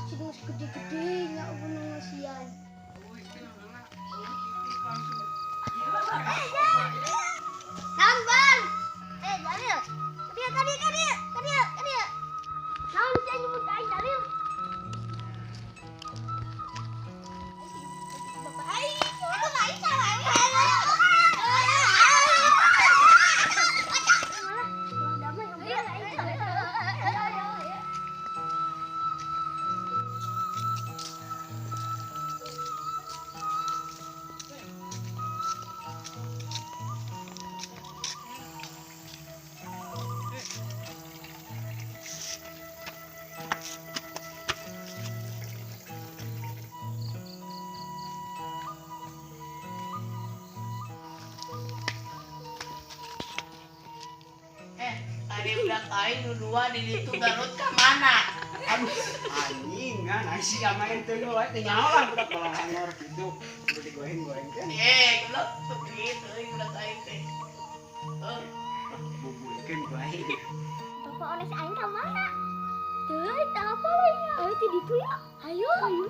Pasti geus gede-gede nya nu ngeusian. Naon, Bang? Eh, Jalil. Kadieu, kadieu, kadieu. Kadieu, kadieu. Naon sia nyebut aing Jalil? Bapak aing. Aku aing sama aing. Malah, damai, aing. Ayo, ayo, ayo. Eh, tadi budak aing nu dua di ditu Garut ka mana? Aduh, anjing, kan sia main teu wae teh nyaho lah budak balangor kitu. Udah digoreng-gorengkeun. Eh, goblok begitu euy budak aing teh. Eh, Bubulkeun ku aing. Bapak oles aing ka mana? Teu, tak apa lah ya. Ayo ti ditu ya. Ayo, ayo.